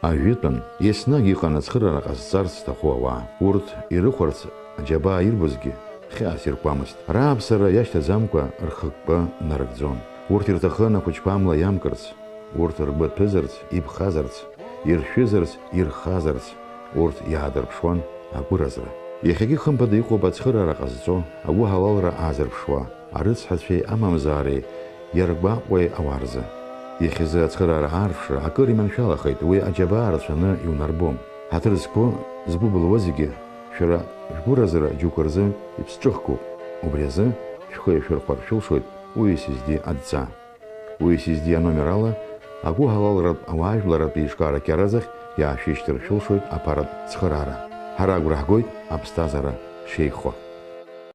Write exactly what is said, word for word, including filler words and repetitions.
Ажәытәан, еснагь иҟан ацхыраара ҟазҵарц зҭаху ауаа. Урҭ ирыхәарц аџьабаа ирбозгьы хьаас иркуамызт. Рааԥсара иашьҭаӡамкәа рхықәкы нарыгӡон. Урҭ ирҭахын ахәыҷқәа амла иамкырц, урҭ ргәы ҭәызарц, иԥхазарц, иршәызарц, ирхазарц, урҭ иаадырԥшуан агәыразра. Иахьагьы хымԥада иҟоуп ацхыраара ҟазҵо, агәыҳалалра аазырԥшуа, арыцҳацәеи амамзаареи иаргәаҟуеи ауаа рзы. Иахьазы ацхыраара аарԥшра акыр иманшәалахеит, уи аџьабаа рацәаны иунарбом. Ҳаҭыр зқәу, збубылуа зегьы, шәара шәгәыразра џьоукы рзы иԥсҿыхгоуп. Убри азы шәхы иашәырхәар шәылшоит U S S D адҵа. U S S D аномер ала агәыҳалалратә ауаажәларратә еиҿкаара кьаразахь иаашәышьҭыр шәылшоит аԥаратә цхыраара. Ҳара агәра ҳгоит аԥсҭазаара шеиӷьхо.